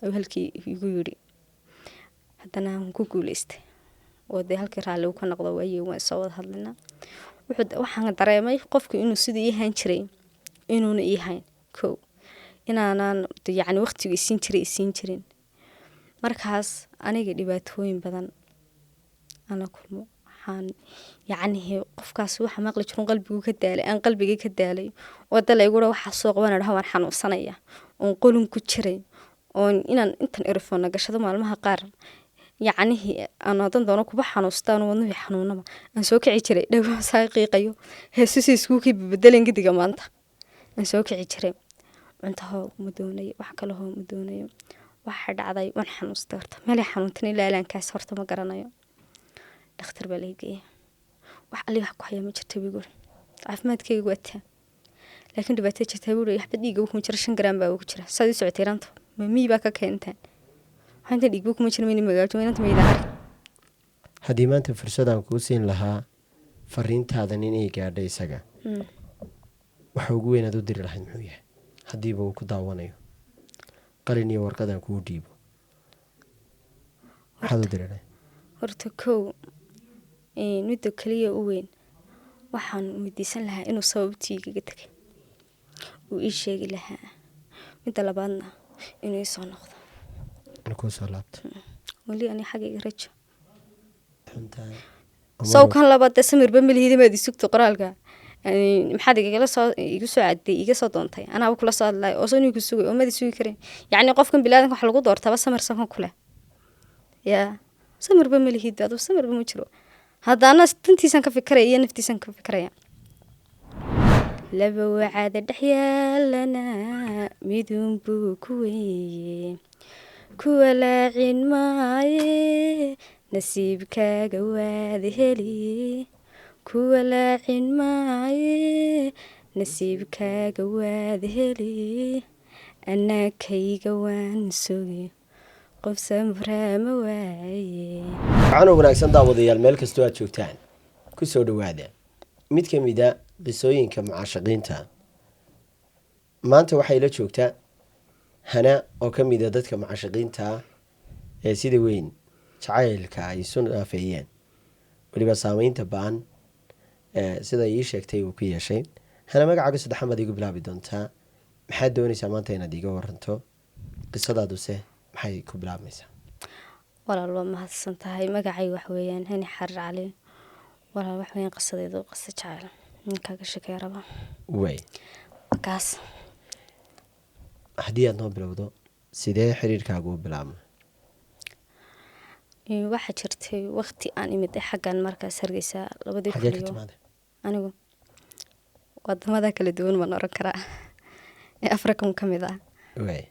Ayuu halkii igu yidhi. Haddana waan ku guuleystay oo dee halkii raalli uu ka noqdo waayey, waan soo wada hadlaynaa. Waxaan dareemay qofku inuu sidii ii hayn jiray inuuna ii hayn, kow inaanaan yacni waqtigu isiin jiray isiin jirin. Markaas aniga dhibaatooyin badan aan la kulmo. Waxaan yacni qofkaas waxa maqli jirun qalbigu ka daalay, aan qalbigii ka daalay oo da laygu dha waxaa soo qabana dhaha waan xanuunsanaya, oon qolin ku jiray, oon inaan intan earphone gashado maalmaha qaar, yacnihii aan hadan doono kuba xanuustaan, wadnuhu xanuunaba aan soo kici jiray, dhago saa qiiqayo, heesusi iskuukii bedelen gediga maanta aan soo kici jiray. Cuntaho ma doonayo, wax kalehoo ma doonayo. Waxa dhacday waan xanuustay. Horta meelay xanuuntan ilaa ilaankaas horta ma garanayo. Dhakhtar baa laga geeyay. Wax alli wax ku hayaa ma jirta buu yiri, caafimaadkayga waa taa, laakiin dhibaato jirta buu yiri, waxba dhiigga kuma jira, 5 garaam baa ugu jira. Saad u socotay inanta ma miyi baa ka keentaan? Waxaa inta dhiigba kuma jira mayna magaalo inanta maydaan arag. Haddii maanta fursadaan kuu siin lahaa fariintaadan inay gaadho isaga, waxa ugu weyn aad u diri lahayd muxuu yahay? Haddiiba uu ku daawanayo, qalin iyo warqadaan kuu dhiibo, maxaad u diri lahayd? Horta kow, midda kaliya u weyn waxaan weydiisan lahaa inuu sababtii igaga tegay uu ii sheegi lahaa. Midda labaadna inuu ii soo noqdo. Inuu kuu soo laabto. Weli ani xaggayga rajo xuntahay sow kan labaad dee samirba malihidi, maad isugto qoraalka. Maxaad igala soo igu soo caday, iga soo doontay, anaaba kula soo hadlay oo soo ku sugay oo madi sugi karin. Yacni qofkan bilaadanka waxa lagu doortaba samir sakan kule yaa samirba malihid, aduu samirba ma jiro. Haddana dantiisan ka fikiraya iyo naftiisan ka fikiraya. Laba wacaada dhex yaalana midunbuu ku weeye, kuwa laacin maaye, nasiibkaaga waad heli. Kuwa laacin maaye, nasiibkaaga waad heli. Annaakayga waan sugi, qof samraama waaye. Waxaana wanaagsan daawadayaal, meel kastoo aad joogtaan, ku soo dhowaada mid ka mid a qisooyinka mucaashaqiinta. Maanta waxay la joogtaa Hana oo ka mid a dadka mucaashaqiinta ah ee sida weyn jacaylka ay isu naafeeyeen, weliba saameynta ba-an ee sida ii sheegtay uu ku yeeshay. Hana, magacaaga saddexan baad iigu bilaabi doontaa. Maxaad doonaysaa maanta inaad iiga waranto? Qisadaaduse maxay ku bilaabmaysaa? Walaal, waa mahadsan tahay. Magacay wax weeyaan Hani Xarir Cali. Walaal, wax weeyaan qisadeedu qiso jacayl ninkaaga sheekeya raba. Way. Kaas. Haddii aad noo bilowdo, sidee xiriirkaagu u bilaabmay? Waxaa jirtay waqti aan imiday xaggan markaas Hargeysa labadii xagee kun ka iyo timaada? Anigu wadamada kala duwan baan oran karaa ee African ka mid ah. Way.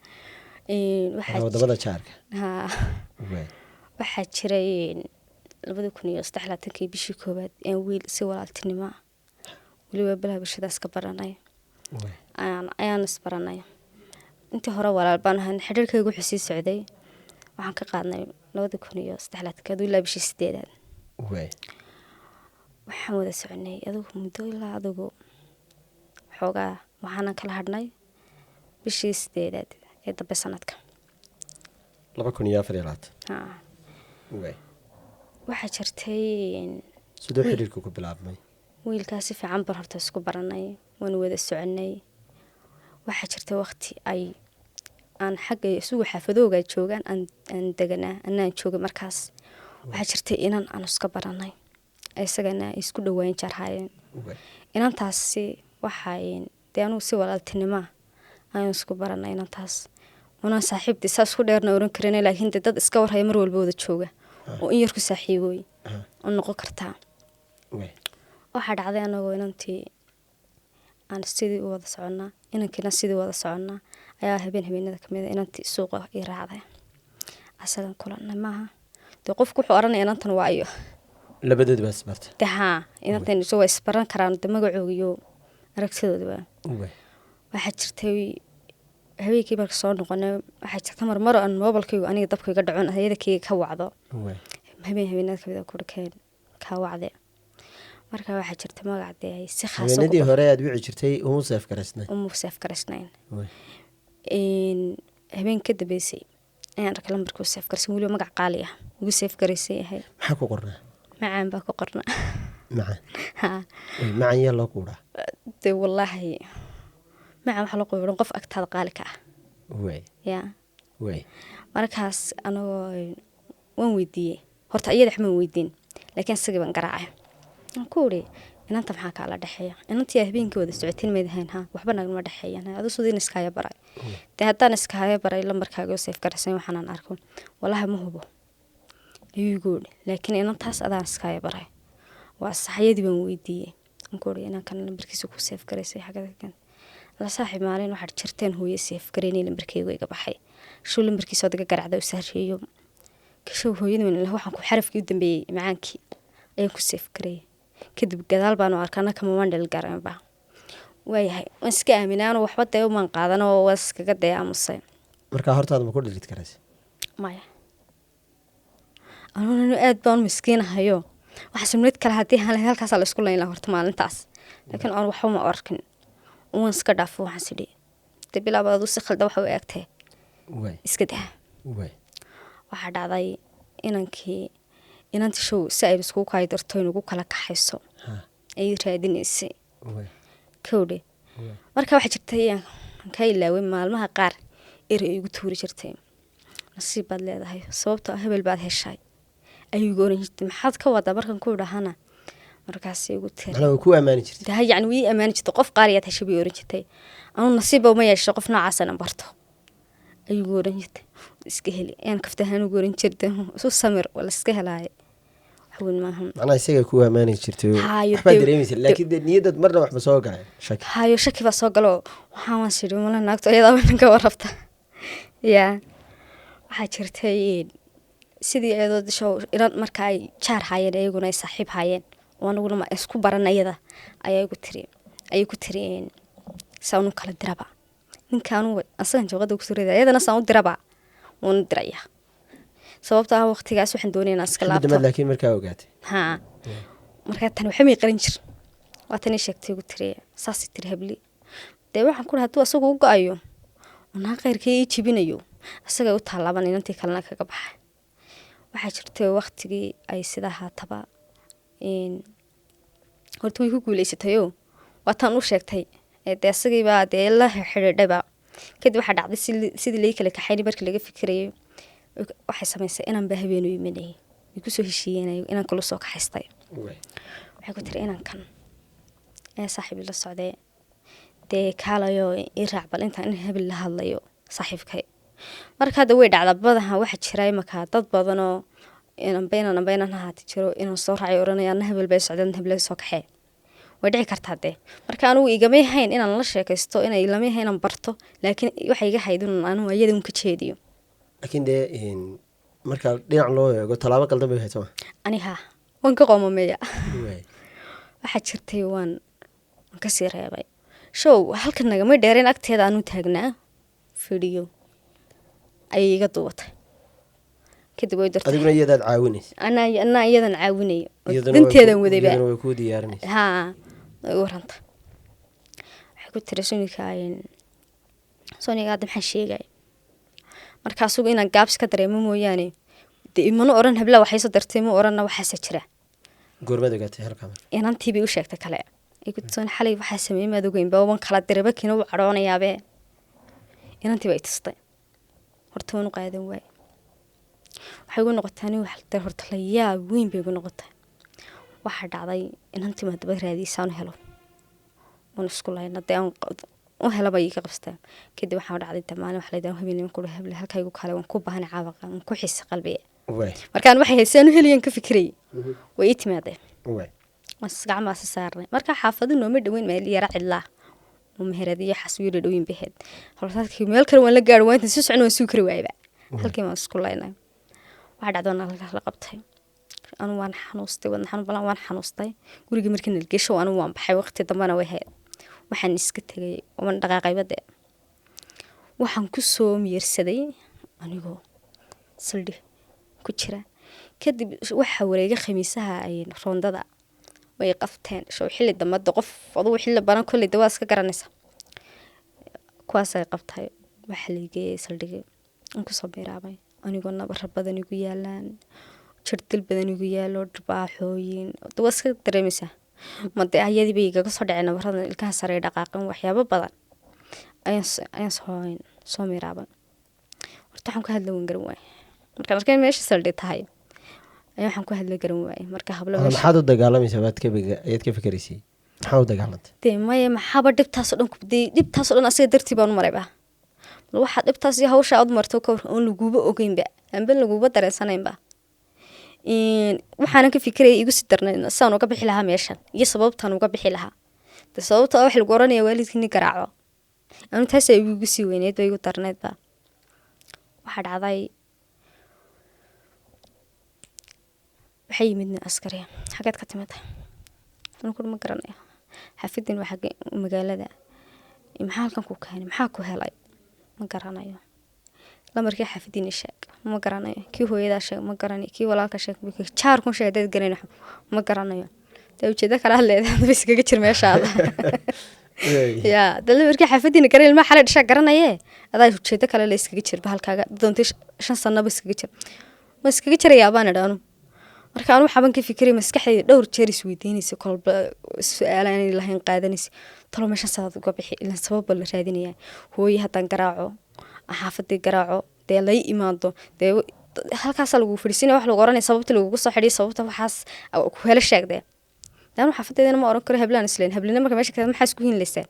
Waxaa wadamada jaarka. Haa. Way. Waxaa jiray 2023-kii bishii koowaad een wiil si walaaltinimo ah, weliba balaha bulshadaas ka baranay. Way. Ayaan isbaranay. Intii hore walaal baan ahay, xidhiirkaygu wuxuu sii socday, waxaan ka qaadnay 2023-kii aduu ilaa bishii sideedaad. Way. Waxaan wada soconay adigu muddo ilaa adigu xoogaa, waxaanan kala hadhnay bishii sideedaad ee dambe sanadka. 2024. Haa. Way. Waxaa jirtay siduu xiriirku ku bilaabmay? Wiilkaas si fiican baan horta isku baranay, waanu wada soconay. Waxaa jirtay waqti ay aan xagga isugu xaafadooga joogaan aan deganaa, anaan joogay markaas. Waxaa jirtay inan aan iska baranay, isagana ay isku dhawaan jarhaayeen. Way. Inantaasi waxay dee anugu si walaaltinimo ah ayaan isku baranay inantaas, unaan saaxiibtii saa isku dheerna oran karin, laakiin dee dad iska warhaya mar walba wada jooga oo in yar ku saaxiibooy oo noqon kartaa. Way. Waxaa dhacday anagoo inantii aan sidii u wada soconnaa, inankiina sidii wada soconnaa, ayaa habeen habeenada kamid a inantii suuqa ii raacday, asagan kulanay. Maaha dee qofku wuxuu oranaya inantan waa iyo Labadood baa isbarta? De haa, inantan isu waa isbaran karaan de magacooga iyo aragtidoodaba. Way. Waxaa jirtay habeenkii marka soo noqonay, waxaa jirta marmar aan moobilkaygu aniga dabka iga dhacon ayada kayga ka wacdo. Way. Habeen habeenada kamid a kurkeen kaa wacde. Marka waxaa jirta magac dee ay si khaas Habeenadii hore aad wici jirtay uma seef garaysnay? Uma seef garaysnayn. Way. Habeen ka dambeysay Ayaan arkay lambarkii u save garaysan, weliba magac qaali ah ugu save garaysan yahay. Maxaa ku qornaa? Macaan baa ku qorna. Macaan? Ha. Way, macaan yaa loo quuraa? Dee wallaahi macaan waxaa loo quurin qof agtaada qaali ka ah. Way. Yaa. Way. Markaas anagoo waan weydiiyey horta, iyada waxmaan weydiin, laakiin isagii baan garaacay. Waan ku uri, "Inanta maxaa kaala dhexeeya? Inantii habeenkii wada socotiin mayd ahayn?" "Ha, waxba nagama dhexeeyaan." "Adu sidii iskaaga baray?" "Dee haddaan iskaaga baray lambarkaaga oo save garaysan waxaanaan arko." "Walahi ma hubo," ayuu igu uri, "laakiin inantaas adaan iskaaga baray." Waa saxyadii baan weydiiyey. Waan ku uri, "Inankan lambarkiisa ku save garaysay xagada kan la saaxiib maalin waxaad jirteen hooyo save garaynay, lambarkeygu iga baxay, show lambarkiisa ood iga garacda u saareeyo kashow hooyada waxaan ku xarafkii u dambeeyey macaankii ayaan ku save gareeyay. Kadib gadaal baanu arkaa kama mandhel garanba." Waayahay, waan iska aaminaano, waxba dee umaan qaadan oo waa iskaga dee aamusay. Markaa hortaada ma ku dhirid karaysa? Maya, anuu aad baan u miskiinahayo. Waxaa samnid kale haddii aan lahayn halkaasaa la isku layn lahaa horta maalintaas, laakiin aan waxba ma arkin, waan iska dhaafo. Waxaan sidhi dee bilaaba adu si khalda waxa u eegtee. Way. Iska daa. Way. Waxaa dhacday inankii inantii show si ay iskugu kaayo darto inugu kala kaxayso ayay raadinaysay. Way. Kowdhe. Way. Marka waxaa jirtay aan ka ilaaway, maalmaha qaar erey ay igu tuuri jirtay, "Nasiib baad leedahay, sababtoo ah hebel baad heshay," ayuu igu oran jirtay. "Maxaad ka wadaa?" markan ku dhahana, markaas igu tiri. Macnaha way ku ammaani jirtay? Daha, yacni way ii ammaani jirtay. "Qof qaaliyaad heshay," bay oran jirtay. "Anuu nasiibba uma yeesho qof noocaasana barto," ayuu igu oran jirtay. "Iska heli," ayaan kaftahaan ugu oran jirtay. "Isu samir, waa la iska helaaye, wax weyn maaha." Macnaha isaga ku ammaani jirtay oo Haayo, waxbaad dareemaysa, laakiin dee niyadad marna waxba soo galay shaki? Hayo, shaki baa soo galo. Waxaan waan sidhi mala naagto iyadaaba ninka warabta yaa. Waxaa jirtay sidii iyadoo disho inan marka ay jaar haayeen, iyaguna ay saaxiib haayeen oo anaguna ma isku baran iyada, ayaa igu tiri, ayay ku tiri, "Saan u kala diraba ninka anugu asagan jawqada ku surida, iyadana saan u diraba waan u diraya, sababtoo ah waqtigaas waxaan doonaya inaan iska Xilli laabto." dambaad laakiin markaa ogaatay? Haa, markaa tan waxba may qarin jir. Waa tan ii sheegtay, igu tiri saasay tiri habli. Dee waxaan ku dhahay, hadduu asagu u go-ayo onaa khayrkii ii jibinayo, asagay u taalaaban. Inantii kalena kaga baxay. Waxaa jirtay waqtigii ay sidaa haataba horta way ku guuleysatayoo waa tan u sheegtay ee dee asagiibaa dee la xidhiidhayba. Kadib waxaa dhacday sidii lai kala kaxaynay markii laga fikirayay, waxay samaysay inan baa habeenu imanayay, way kusoo heshiiyeen inan kala soo kaxaystay. Way. Waxay ku tiri, "Inankan ee saaxiib la socdee dee kaalayo ii raac, bal intaan in hebel la hadlayo saaxiibkay." Marka hadda way dhacdaa badaha. Waxaa jira imaka dad badanoo inanba inan amba inan hahaati jiro inaan soo raacay oranaya, "Anna hebel bay socdeen, hebel soo kaxee." Way dhici kartaa dee. Marka anugu igamay hayn inaan la sheekaysto, inay ilamay hayn inaan barto, laakiin waxay iga hayd inaan anugu iyada un ka jeediyo. Laakiin dee marka dhinac loo eego tallaabo qaldan bay ahayd, soo ma? Ani haa, waan ka qoomameeya. Way. Waxaa jirtay waan kasii reebay show halkan nagamay dheereen, agteeda aanu taagnaa, fidhiyo ayay iga duubatay. Kadib way dirtay. Adiguna iyadaad caawinaysa? Anaa iyadan caawinayo oo Iyaduna way danteedan wadayba. Iyaduna way kuu diyaarinaysa. Haa, way u waranta. Waxay ku tiri sonika soniga hadda maxaan sheegay. Marka asugu inaan gaabs ka dareemo mooyaane, dee imana oran habla waxay soo dartay, ma oranna waxaase jira. Goormaad ogaatay halkaa marka? Inantii bay u sheegtay kale ay ku tusan, "Xalay waxaa sameeyey maad ogeyn ba, waan kala diraba kiina wuu cadhoonayaabe." Inantii bay tustay. Horta waan u qaadan waay. Waxay igu noqotay anigu wax dee horta la yaab weyn bay igu noqotay. Waxaa dhacday inantii ma daba raadiisaan u helo oon isku layna dee aan u helaba iga qabstaa. Kadib waxaa dhacday dee maalin wax layidhaha habeenimo ku heble halkaa igu kale, waan ku baahanay caawaqa, waan ku xiisa qalbiga. Way. Markaan waxay haysaan u heliyaan ka fikirayay, way ii timaadeen. Way. Gacmaha saarnay. Marka xaafadu nooma dhoweyn, meel yara cidlaa oo meheradiyo xaswiiro dhoweyn baheed. Hortaadkii meel kale waan la gaari waa, intaan sii socon waan suu kari waayba, halkii baan isku laynay. Waxaa dhacdo halkaas la qabtay. Anu waan xanuustay, wadna xanuun balan waan xanuustay. Gurigii markii nala gesho anu waan baxay, waqti dambena way hayd. Waxaan iska tegay oman dhaqaaqayba dee. Waxaan ku soo miyirsaday anigoo saldhig ku jira. Kadib waxaa wareegay khamiisaha ay roondada way qabteen show xilli dambe de qof adugu xilli baran kolley de waa iska garanaysa kuwaasay qabtay. Waxaa la geeyay saldhigii, aan kusoo biiraabay. Anigoo nabara badan igu yaalaan, jirdil badan igu yaalo, dharbaaxooyin, waa iska dareemaysaa. Ma dee ayadii bay igaga soo dhaceen nabarada, ilkaha sare ay dhaqaaqeen, waxyaabo badan ayaan soo miiraaban. Horta waxaan ku hadla waan garan waaye. Markaan arkay meesha saldhi tahay ayaa waxaan ku hadla garan waaye. Marka hablo Ama meesha maxaad u dagaalamaysaa baad ka ayaad ka fikeraysay? Maxaa u dagaalantay? Dee maya, maxaaba dhibtaasoo dhan dee dhibtaasoo dhan asaga dartii baan u marayba. Bal waxaa dhibtaas iyo hawsha aad marto ka hor oon laguba ogeynba amba laguba dareensanaynba. Waxaanan ka fikiraya igu sii darnay saan uga bixi lahaa meeshan iyo sababtaan uga bixi lahaa. De sababta wax lagu oranaya waalidkii nin garaaco, anu taas ay igu sii weyneyd ba, igu darnaydba. Waxaa dhacday, waxay yimid nin askari. Xageed ka timid? Anu kuri ma garanayo. Xaafidin waa xagge? Magaalada. Maxaa halkan ku keenay? Maxaa ku helay? Ma garanayo. Lamarkii xaafidin sheeg. Ma garanayo. Kii hooyadaa sheeg. Ma garanayo. Kii walaalka sheeg. Jaarkun sheeg dad garanayo. Ma garanayo. Dee ujeedo kale had leedahay, hadaba iskaga jir meeshaada. Ya dee lamarkii xaafadiina garan, ilmaha xalay dhashaa garanaye. Adaa ujeedo kale la iskaga jir bahalkaaga doontay, 5 sanaba iskaga jir. Ma iskaga jirayaa baan idhi anu. Marka anu waxaaban ka fikiray, maskaxdayda dhowr jeer isweydiinaysa, kolba su-aal aanay lahayn qaadanaysa: talo meeshan saad uga bixi? Ilan sabab baa la raadinayaa. Hooye haddaan garaaco, xaafadii garaaco, dee lay imaado, dee halkaasaa lagu fadhiisinaya, wax lagu oranaya sababta lagugu soo xidhiy, sababta waxaas ku helo sheegdee. Dee anu xaafadeedana ma oran karo heblaan isleen heblina. Marka meesha ka maxaa isku hinlaysaan?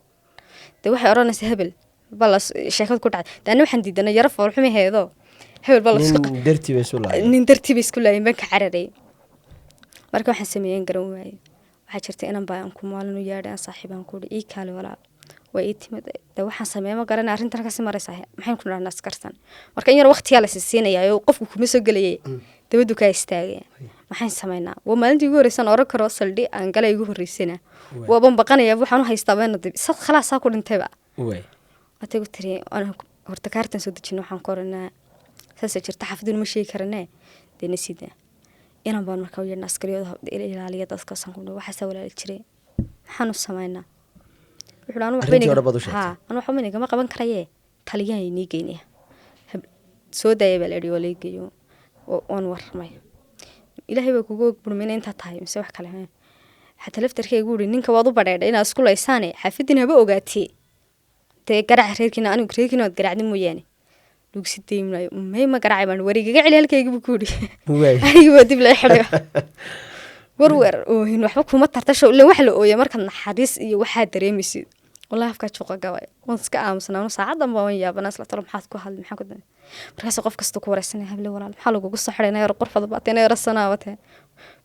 Dee waxay oranaysaa hebel baa la sheekada ku dhacday. Dee ana waxaan diidanay yaro foolxumaheedo hebel baa la isku Nin dartii bay isu laayeen. Nin dartii bay isku laayeen baan ka cararayay. Marka waxaan sameeyeen garan waayey. Waxaa jirta inan baa aan ku maalin u yeedhay, aan saaxiibaan ku ii kaali walaal. Waa ii timid. De waxaan sameeye ma garanay, arrintan kasii maraysaa, maxayn ku dhahnaa askartan? Marka in yar waqtiyaa la siinayaa oo qofku kuma soo gelayay, dabadu kaa istaagaya. Maxayn sameynaa? Waa maalintii ugu horreysaan oran karo saldhi aan galay igu horreysana. Waaban baqanaya, waxaan u haystaa beena dib sad khalaasaa ku dhintayba. Atay ku tiri horta kaartan soo dejin, waxaan ku oranaa saasay jirta, xaafaduna ma sheegi karane, dee nasida inan baan markaa u yeedhna askariyada ilaaliya dadkaasaan ku waxaasaa walaali jiray, maxaan u sameynaa? Wuxuu anu waxba Arrintii hore baad u sheegtay. Haa, anu waxba inagama qaban karaye, taliyaha inii geynaya. Soo daaya baa la yidhi, waa laga geeyo, waan warramay. Ilaahay baa kugu og burmina intaa tahay mise wax kale. Xataa laftarkaygu uri ninka waad u badheedhay inaad isku laysaane, xaafidin haba ogaatee. Dee garaaca reerkiina, anigu reerkiina waad garaacdi mooyaane lagu si deymayo. May, ma garaacay baan, wareegaga celi halkayga buu ku yidhi. Anigi waa dib lay xidhay. Warwer oohin waxba kuma tartasho, ilan wax la ooya markaad naxariis iyo waxaa dareemaysid. Wallahi afkaa juuqa gabay, waan iska aamusnaa. Saacadan baa waan yaabanaa isla, talo maxaad ku hadli, maxaa ku dan? Markaas qof kasta ku wareysanaya, hable walaal maxaa lagugu soo xidhay? Yar qurfada baatay, yar sanaawatee,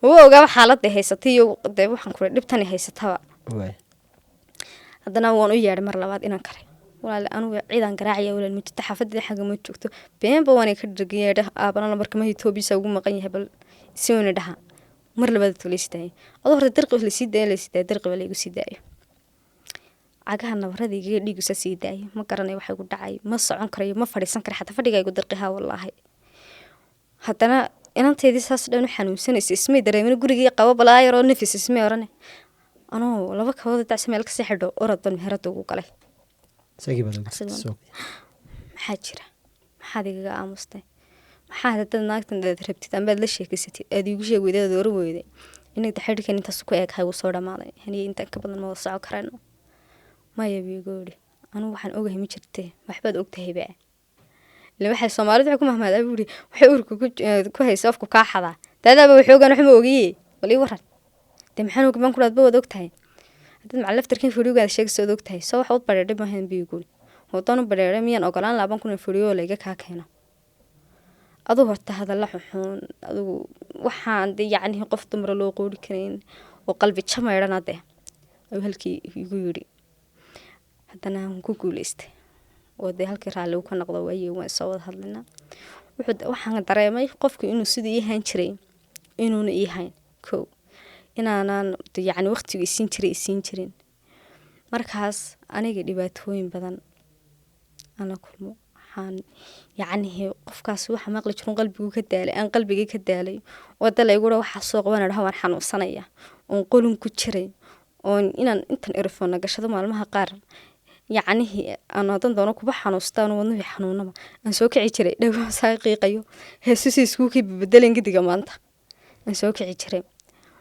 maba ogaaba xaaladda haysatay iyo dee waxaan ku dhibtani haysataba. Haddana waan u yeedhay mar labaad inaan kale. Walaal, anugu ciidan garaacaya walaal ma jirto, xaafadeeda xagga ma joogto, beenba waanay ka dhirgan yeedha. Aabana lambarka ma Etoobiya ugu maqan yahay, bal si wayna dhaha. Mar labaad lasii daayay adoo horta dirqi lasii daaya, lasii daaya, dirqi baa laygu sii daayo. Cagaha nabarada igaga dhiigusa sii daayo, ma garanayo waxa igu dhacay, ma socon karayo, ma fadhiisan karayo, xataa fadhiga igu dirqi haa wallaahi. Haddana inanteedii saas dhan u xanuunsanaysa ismay dareemin, gurigii qabo balaa yaroo nafis ismay orane. Anuu laba kabood dacsa meel kasii xidho, orod ban meherada ugu galay. Isagii baad ugu Isaga. tagtay suuqii. Maxaa jira? Maxaad igaga aamustay? Maxaad haddaad naagtan aad rabtid ambaad la sheekeysatid aad iigu sheegi weyday, aad oran weyday inaga xidhkan intaas ku eeghay, wuu soo dhamaaday, haniye intaan ka badan ma wada soco karayno? Maya buu igu yidhi, anugu waxaan ogahay ma jirte. Waxbaad ogtahayba ila waxay Soomaalidu waxay ku mahmaadaa buu yidhi, waxay urka ku haysa afku kaa xadaa daadaaba waxoogaan waxma ogiye. Bal ii waran dee, maxaan ogi baan ku dhaad ba waad ogtahay haddaad macal laftarkan fadhiyogaada sheegaysa waad ogtahay. Soo wax u badheedhay maahan buu igu yidhi. Waddaan u badheedhay miyaan ogolaan laaban kuna fadhiyo layga kaa keeno? Aduu horta hadalla xuxuun, adigu waxaan de yacni qof dumara loo qoori karayn oo qalbi jamaydhana de ayuu halkii igu yidhi. Haddana waan ku guuleystay oo dee halkii raalli uu ka noqdo waaye, waan soo wada hadlaynaa. Wuxuu waxaan dareemay qofku inuu sidii ii hayn jiray inuuna ii hayn, kow inaanan de yacni waqtigu isiin jiray isiin jirin. Markaas aniga dhibaatooyin badan aan la kulmo, waxaan yacni qofkaas waxa maqli jirun qalbigu ka daalay, aan qalbigii ka daalay. Wada la igu waxaa soo qaban dhaha, waan xanuunsanaya, oon qolin ku jiray, oon inaan intan earphone gashado maalmaha qaar. Yacnihii aan hadan doono kuba xanuustaan, wadnuhu xanuunaba, aan soo kici jiray dhawaan qiiqayo heesusi iskuukii bedelen gediga maanta aan soo kici jiray.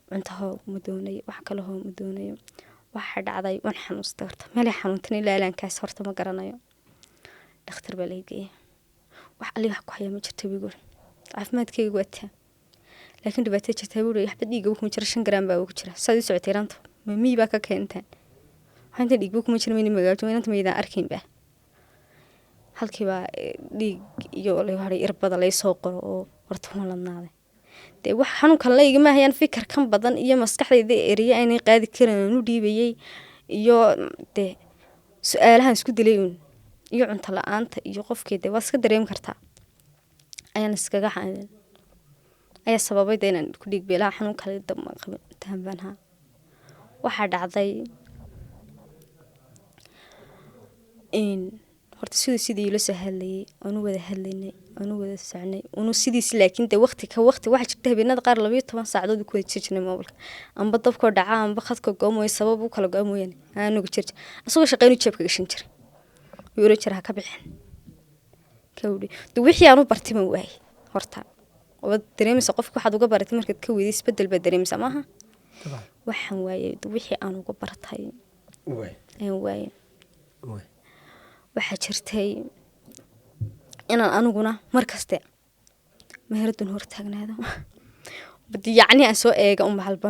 Cuntahoo ma doonayo, wax kalehoo ma doonayo. Waxaa dhacday waan xanuustay. Horta meelay xanuuntan ilaa ilaankaas horta ma garanayo. Dhakhtar baa laga geeyay. Wax alli wax ku hayaa ma jirta buu yiri, caafimaadkayga waa taa, laakiin dhibaato jirta buu yiri, waxba dhiigga kuma jira, 5 garaam baa ugu jira. Saad u socotay inanta ma miyi baa ka keentaan? Waxaa inta dhiigba kuma jira, mayna magaalo inanta maydaan arkaynba. Halkiibaa dhiig iyo la haray, irbada laysoo qoro oo horta waan ladnaaday. Dee wax xanuunkan la igama hayaan, fikir kan badan iyo maskaxdayda eriye aynay qaadi karin aan u dhiibayay, iyo dee su-aalahan isku dilay uun, iyo cunto la-aanta iyo qofkii dee waad iska dareemi kartaa ayaan iskaga ayaa sababay dee inaan ku dhiig beelaha. Xanuun kale dama qabin tahan baan haa. Waxaa dhacday in horta sidii ila soo hadlayay oonu wada hadlaynay oonu wada socnay unu sidiis, laakiin dee waqti ka waqti waxaa jirta habeenada qaar 12 saacadood ku wada jiri jirnay moobilka, amba dabkoo dhaca amba khadka goo mooye, sabab u kala goo mooyaane aanuga jiri jir. Asagoo shaqeynu jeebka gashan jiray, wuu oran jiray ha ka bixin kawdhi. De wixii aan u bartay ma waayey. Horta waad dareemaysaa qofka waxaad uga baratay markaad ka weyday, isbedel baad dareemaysaa maaha? Waxaan waayey wixii aan uga bartay ayaan waayey. Waxaa jirtay inaan aniguna mar kaste meheradun hortaagnaado, yacni aan soo eega un halba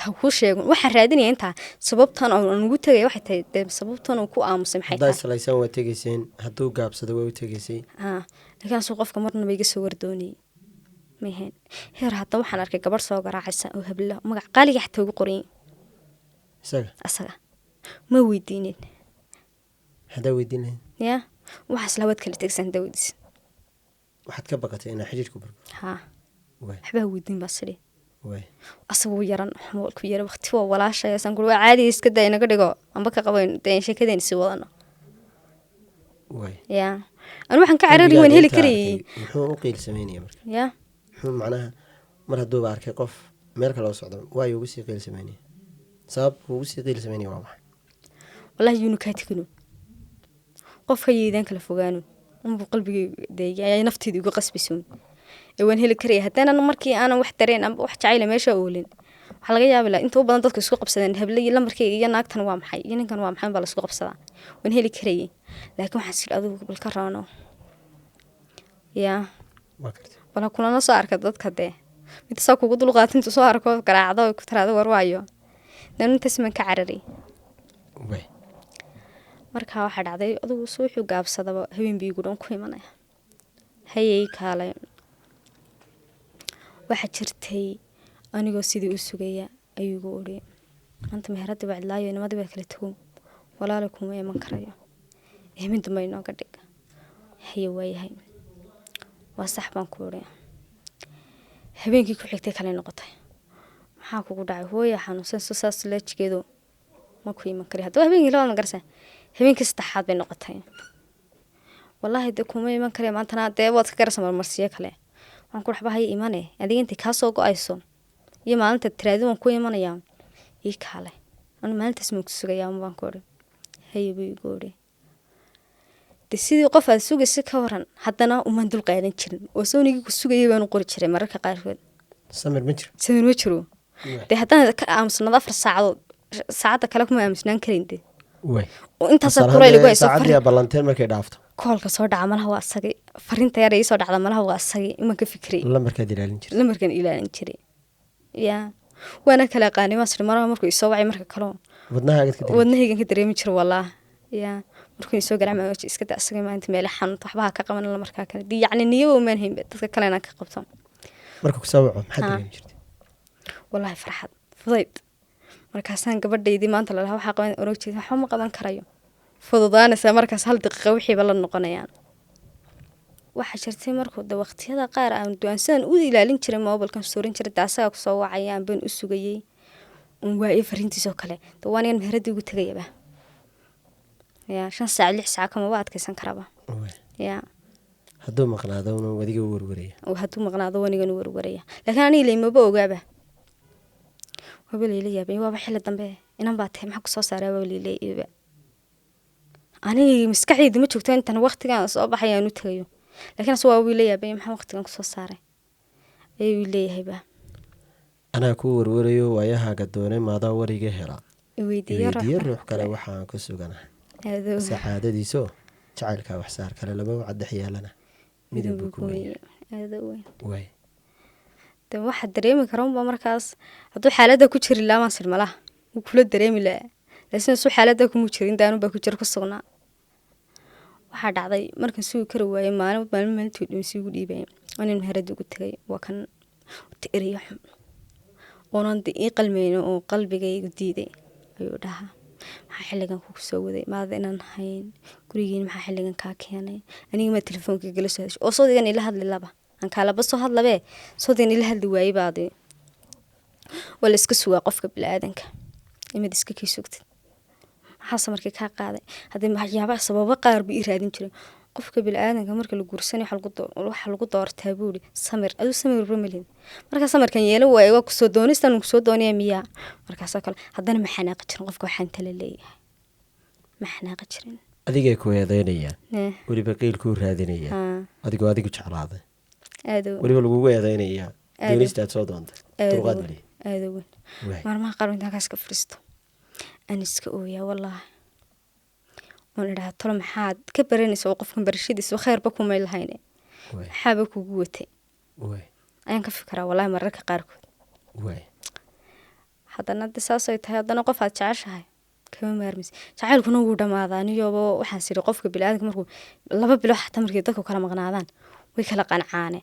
ha kuu sheego. Waxaan raadinaya intaa sababtan aan ugu tegaya waxay tahay dee sababtan uu ku aamusay maxay Haddaa tahay? Islaysaan waa tegayseen, hadduu gaabsado waa u tegaysay. Haa, laakiin asuu qofka marnaba iga soo wardoonayay ma ahayn. Heer hadda waxaan arkay gabadh soo garaacaysa oo hablo magac qaaliga xataa ugu qoran. Isaga? Asaga ma weydiinin. Haddaa weydiin lahayn? Ya, waxaas labaad kala tegsan haddaa weydiisan. Waxaad ka baqatay inaa xidhiidhku burburo? Haa. Waay. Waxbaa weydiin baa sidhi. Waay. Asaguu yaran ku yara waqti waa walaashay asaan kuri waa caadi, iska daa inaga dhigo amba ka qabayn dee sheekadeen sii wadano. Waay. Ya, anu waxaan ka carari waan heli Qalbigaaga intaa karayay. arkay, muxuu u qiil sameynaya marka? Ya. Muxuu macnaha mar hadduuba arkay qof meel kale oo socdo, waayu ugu sii qiil sameynaya? Sabab ugu sii qiil sameynaya waa maxay? Wallahi yuunu kaa teginu, qofka yaydaan kala fogaano unbuu qalbigay dee ayaa nafteyda igu qasbaysoon ee waan heli karaya. Haddaanan markii aanan wax dareen amba wax jacayla meesha oolin, waxaa laga yaabi lahaa inta u badan dadka isku qabsadeen hable iyo lambarkayga iyo naagtan waa maxay iyo ninkan waa maxay baa la isku qabsadaa. Waan heli karayay, laakiin waxaan is idhi adigu bal ka roono yaa. Waa kartay. Bal ha kulana soo arka dadka dee mid saa kugu dulqaata intuu soo arko garaacdo oo ku tiraado war waayo dan intaas maan ka cararay. Waay. Markaa waxaa dhacday adigu soo wuxuu gaabsadaba habeen bii igu dhan ku imanaya hayay kaalay. Waxaa jirtay anigoo sidii u sugaya ayuu igu odhi maanta meheradii baa cidlaayo, nimadii baa kala tago, walaalo kuma iman karayo, habeen dambe inooga dhig. Haye, waayahay, waa sax baan ku odhi. Habeenkii ku xigtay kale noqotay, maxaa kugu dhacay hooya xanuunsan so saas laajigeedu ma ku iman kari. Haddaba habeenkii labaad ma garasa, habeenkii saddexaad bay noqotay, wallaahi dee kuma iman kare maantana, dee waad ka garasa marmarsiyo kale. Waxaan ku waxba haya imane, adiga intay kaa soo go-ayso iyo maalinta tiraadi waan ku imanayaa, ii kaale anu maalintaas maan ku sugayaa baan ku odhi. Haye buu igu odhi. De sidii qof aad sugaysa ka waran, haddana umaan dul qaadan jirin oo soonigii ku sugayay baanu qori jiray mararka qaarkood. Samir ma jiro. Samir ma jiro. Dee haddaan ka aamusnaado 4 saacadood, saacadda kale kuma aamusnaan karin de. Waay. Oo intaasaa kurayl igu hayso. Saacadii aa ballanteen markay dhaafto. Koolka soo dhaca malaha waa asagii, fariinta yar ii soo dhacda malaha waa asagii, iman ka fikiray. Lambarkaad ilaalin jirtay? Lambarkan ilaalin jiray ya, waana kala aqaanay maasir maraha markuu isoo wacay marka kaloo. Wadnahaagad ka dareemi? Wadnahaygan ka dareemi jiro wallaah ya, markuu isoo garacma iska da asagii maalinta meele xanuunta waxbaha ka qaban lamarkaa kale. Dee yacni niyo umaan hayn dadka kale inaan ka qabto. Marka kusoo waco maxaad Haa. dareemi jirtay? Wallaahi farxad fudayd. Markaasaan gabadhaydii maanta lalahaa waxaa qaban orog jeeda waxba ma qaban karayo, fududaanaysaa markaas hal daqiiqa wixiiba la noqonayaan. Waxaa jirtay markuu de waqtiyada qaar aan duaan sidaan u ilaalin jiray moobilkan suurin jiray, de asagaa kusoo wacaya aan baan u sugayay un waayo fariintiisoo kale, de waan igan meheradii ugu tegayaba ya, 5 saac 6 saac kamaba adkaysan karaba. Waay. Ya. Hadduu maqnaado una adiga u warwaraya? Oo hadduu maqnaado wanigan u warwaraya, laakiin aniga laymaba ogaaba, waaba layla yaabay, waaba xilli dambe inan baa tahay maxaa kusoo saaraa, waaba layla iiba. Aniga maskaxdayda ma joogto intan waqtigan soo baxay aan u tagayo, laakiin ase waa wii la yaabay, maxaa waqtigan kusoo saaray ayuu leeyahayba. Anaa ku warwarayo waayahaaga doonay, maadaa wariga hela. Iweydiiyo. Weydiiye ruux kale waxaan ku suganahay. Aadoo. Sacaadadiiso jacaylkaa waxsaar kale laba wacad dhex yaalana midabuu ku weyn. Aadoo weyn. Waay. De waxaa dareemi kara unba markaas hadduu xaaladda ku jiri lahaa maan sir malaha wuu kula dareemi lahaa, laakiin suu xaaladda kuma jirin daanun baa ku jira ku sugnaa. Waxaa dhacday markaan sugi kari waayey maalin maalin maalintii dhan sii ugu dhiibay waa nin meherada ugu tegay, waa kan horta ereyo xun oonan de ii qalmaynin oo qalbigaygu diiday ayuu dhahaa: maxaa xilligan kugu soo waday, maada inaan hayn gurigiin, maxaa xilligan kaa keenay, aniga maa telefoonka gala soo hadashay oo soodigan ila hadli laba aan kaalaba soo hadlabe, soodigan ila hadli waayey baadi. Waa la iska sugaa qofka bini'aadanka imaad iska kii sugtid, maxaase markii kaa qaaday haddii waxyaabaha sababo qaar buu ii raadin jiray. Qofka bini'aadanka marka la guursanayo waxaa lagu doortaa buu yidhi samir, aduu samirba ma lihin. Marka samirkan yeelan waayo waa kusoo doonistan kusoo doonaya miyaa markaasoo kale. Haddana ma xanaaqi jirin qofka, waxaan tala leeyahay ma xanaaqi jirin. Adigay ku eedeynayaan. Eh, weliba qiil kuu raadinayaan. Haa. Adigoo adigu jeclaaday. Aad u weliba lagugu eedeynayaa Aad u- doonistaad soo doontay. Aad u dulqaad weyn. malihi. Aad u weyn. Waay. Maalmaha qaar intaan kaas ka fadhiisto aan iska ooyaa wallaahi, oon idhaha tolo maxaad ka baranaysa oo qofkan barashadiisa khayrba kumay lahayne. Waay. Maxaaba kugu watay? Waay. Ayaan ka fikiraa wallaahi mararka qaarkood. Waay. Haddana de saasay tahay, haddana qof aad jeceshahay kama maarmaysa, jacaylkuna wuu dhamaadaa. Niyoba waxaan siri qofka biniaadamka markuu 2 bilo xataa markay dadku kala maqnaadaan way kala qancaane.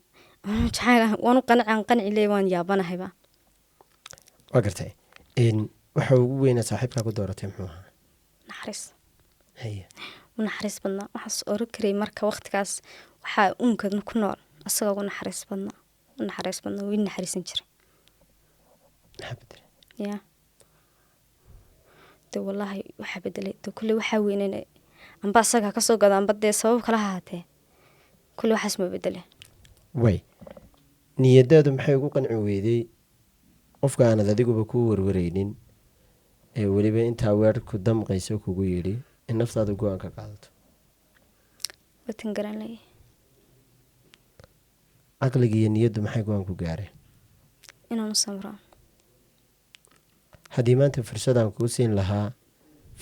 Anuu jacayl ah waanu qancaan qanci leey waan yaabanahayba. Waa gartay. Waxa ugu weyna saaxiibkaa ku dooratay muxuu ahaa? Naxariis. Haye. U naxariis badnaa, waxaas oran karay marka waqtigaas waxaa uunkan ku nool asaga ugu naxariis badnaa, u naxariis badnaa, wuu ii naxariisan jiray. Maxaa bedelay? Ya de wallaahi waxaa bedelay de kulley waxaa weynana amba asaga kasoo gado amba dee sabab kala ahaatee, kulley waxaas ma bedele. Way, niyadaadu maxay ugu qanci weyday qofka aanad adiguba ku warwareynin ee weliba intaa weerarku damqayso kugu yidhi in naftaadu go-aan ka qaadato? Watan garan leeyahay. Caqliga iyo niyaddu maxay go-aan ku gaareen? Inaan u samro. Haddii maanta fursadaan kuu siin lahaa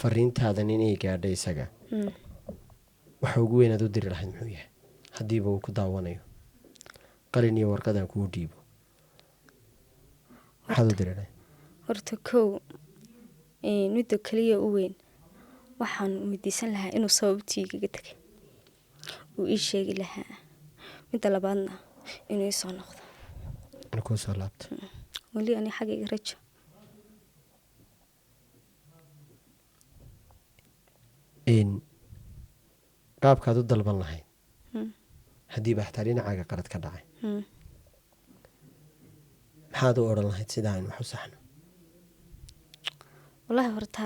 fariintaadan inay gaadho isaga, waxa ugu weynaad u diri lahayd muxuu yahay haddiiba uu ku daawanayo? Qalin iyo warqadaan kuu dhiibo, maxaad u diri lahayd? Horta kow, midda kaliya u weyn waxaan weydiisan lahaa inuu sababtii igaga tegay uu ii sheegi lahaa. Midda labaadna inuu ii soo noqdo. Inuu kuu soo laabto. Weli ani xaggayga rajo. Qaabkaad u dalban lahayd haddiiba xataa dhinacaaga qalad ka dhacay, maxaad u odhan lahayd sidaa aynu wax u saxno? Wallaahi horta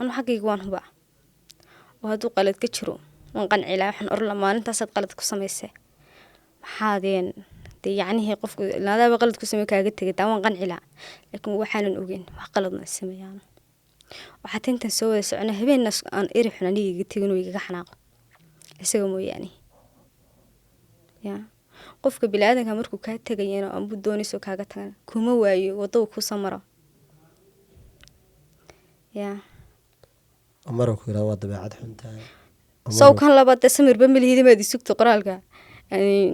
anu xaggayga waan hubaa oo hadduu qalad ka jiro waan qanci lahaa, waxaan oran lahaa maalintaasaad qalad ku samaysay, maxaadeen dee yacnihii qofku laadaaba qalad ku samey kaaga tegay taa, waan qanci lahaa. Laakiin waxaanan ogeyn wax qaladna sameeyaan, waxaa tintan soo wada socona habeenna aan eri xun aniga iga tegin oo igaga xanaaqo isaga mooyaane. Ya qofka biniaadanka markuu kaa tegayana ambuu doonayso kaaga tagana kuma waayo waddo uu kuusoo maro ya. Oo maruu ku yidhahdo waa dabeecad xuntahay oo Sow kan labaad dee samirba malihidi maad isugta qoraalka.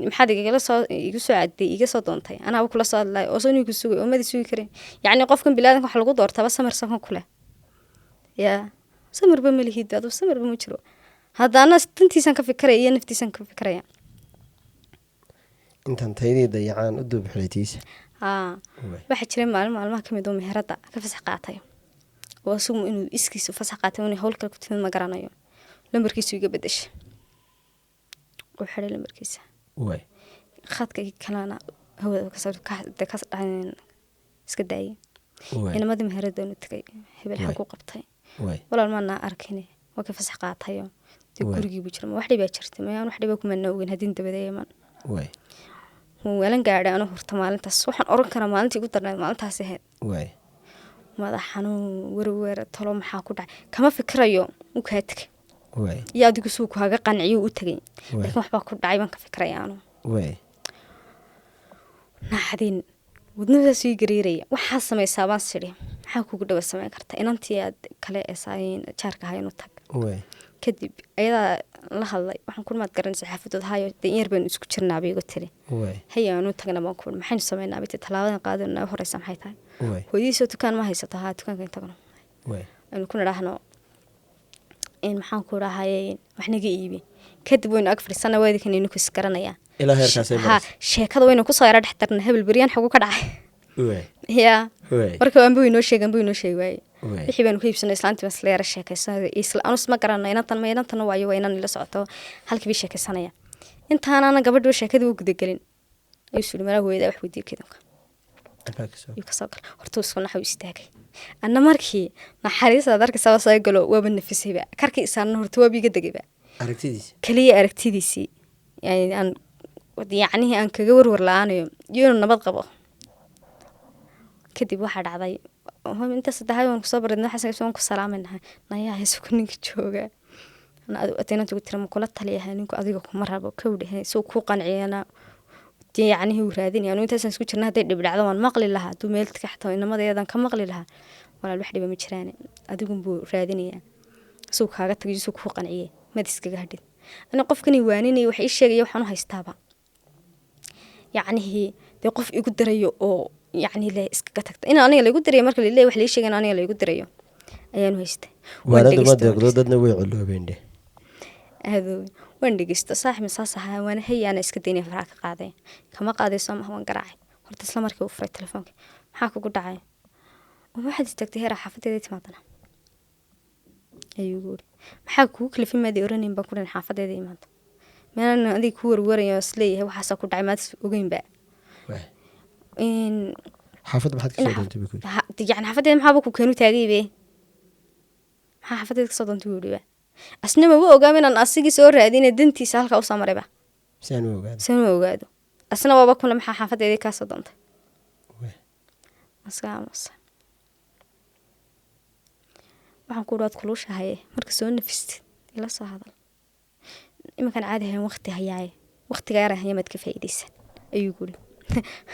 Maxaad igala soo igu soo caday iga soo doontay anaaba kula soo hadlay oo soo ku sugay oo maad sugi karin. Yacni qofkan bilaadanka waxa lagu doortaba samir sakan kule ya samirba malihid, aduu samirba ma jiro. Haddana dantiisan ka fikiraya iyo naftiisan ka fikiraya. Intaan taydii dayacaan u duub xulatiisa. Haa. Waay. Waxaa jiray maalin maalmaha kamid oo meherada ka fasax qaatay oo isagu inuu iskiisa u fasax qaatay inuu hawl kale ku timid ma garanayo, lambarkiisu iga bedeshay, uu xidhay lambarkiisa. Waay. Khadka kalena hawada dee iska daayay. Waay. Inamadii meheradanu tagay hebel Waay. xag u qabtay. Waay. Walaal maanaa arkin, waa ka fasax qaatayo dee. Waay. Gurigii buu jira, ma wax dhibaa jirta mayaan wax dhiba kumana ogeyn haddii dabadeeya man. Waay. Waan weelan gaadhay anu horta maalintaas, waxaan oran karaa maalintii igu darnayd maalintaas ahayd. Waay. Madax xanuun, werwer, talo maxaa ku dhacay, kama fikirayo uu kaa tegay. Iyo adigu suu kaaga qanciyo u tagay, laakiin waxbaa ku dhacay baan ka fikraya anu. Naxdin wadnadaas ii gariiraya. Waxaa samaysaa baan sidhi, maxaa kugu dhawa samayn karta? Inantii aad kale ee saayin jaarka ahaa inuu tag. Kadib ayadaa la hadlay, waxaan ku maad garanaysa xaafadood hayo, dee in yar baynu isku jirnaa bay igu tiri. Hay aanu tagna baan ku, maxaynu samaynaa bay tiri, tallaabadan qaadanaa horeysa maxay tahay? Hooyadiisoo dukaan ma haysato? Haa, dukaanka in tagno, aynu ku nidhaahno in maxaan ku dhahaye wax naga iibi. Kadib waynu ag fadhiisana, waadikan inku isgaranayaa. Ilaa heerkaasay ha maraysa. Sheekada waynu kusoo yara dhex darna, hebel beryaan xagu ka dhacay. Yaa. Marka anbu inoo sheeg, anbu inoo sheegi waaye. Wixii baanu ka iibsanay, islaantii baan isla yara sheekaysanay. Isla anus ma garano inantan ma inantan waayo, waa inan ila socoto, halkii bay sheekaysanaya. Intaanaana gabadhu sheekadii u gudagelin ayuu suri malaa hooyadaa wax weydiiyo kadibka Albaabka soo. Yuu kasoo galay, horta uu isku naxay, u istaagay. Anna markii naxariistaad arkaysaa soo galo, waaba nafisayba, karkii isaarna horta waaba iga degayba. Aragtidiisa. Kaliya aragtidiisii, yani aan yacnihii aan kaga warwar la-aanayo iyo inuu nabad qabo. Kadib waxaa dhacday, inta saddexaad waan kusoo baridnay, waxaan waan ku salaamaynahay, nayaa heesuku ninka jooga. Inanta ugu tira ma kula taliyaha, ninku adiga kuma rabo kow dhehe, si uu kuu qanciyana dee yacnihii uu raadinaya. Anu intaasaan isku jirna, hadday dhib dhacdo waan maqli lahaa, hadduu meel ka xataa inamadeedan ka maqli lahaa. Walaal, wax dhiba ma jiraan, adigunbuu raadinayaa suu kaaga tagayo, suu kuu qanciye mad iskaga hadhid. Ani qofkani waaninaya wax ii sheegaya waxaan u haystaaba yacnihii dee qof igu darayo oo yacni le iskaga tagta in aniga laygu darayo, marka laleeyahay wax lii sheegay in aniga laygu darayo ayaanu haystay. Waan waanadu ma dhegeysta, waan deeqdo, dadna way coloobeen dheh. Aad u weyn. Waan dhegeysto saaxib, saas ahaa waana hay, ana iska daynaya, faraha ka qaaday, kama qaaday soo maha, waan garaacay horta. Isla markii uu furay telefoonka, maxaa kugu dhacay? Waxaad istaagtay heera xaafadeeda timaadana, ayuu igu yiri. Maxaa kugu kalifay maadii oranayn baan ku dhan xaafadeeda imaado, meelaan adiga ku warwaraya oo isleeyahay waxaasaa ku dhacay, maad is ogeynba. In Xaafadda maxaad kasoo doontay buu ku yidhi? Yani xaafadeeda maxaaba ku keenu taagaybe, maxaa xaafadeeda kasoo doontay buu yidhi ba. Asna maba ogaam inaan asigii soo raadine, dantiisa halkaa usoo marayba. Si aan u ogaado. Si aan u ogaado, asna waaba kule maxaa xaafadeedii kaasoo doontay. Aska aamusa. Waxaan ku dhawaad kulushahay, marka soo nafistid ila soo hadal, iminkaan caadi hayan, waqti hayaaye, waqtiga yaran haya maad ka faa'iidaysan, ayuu guri.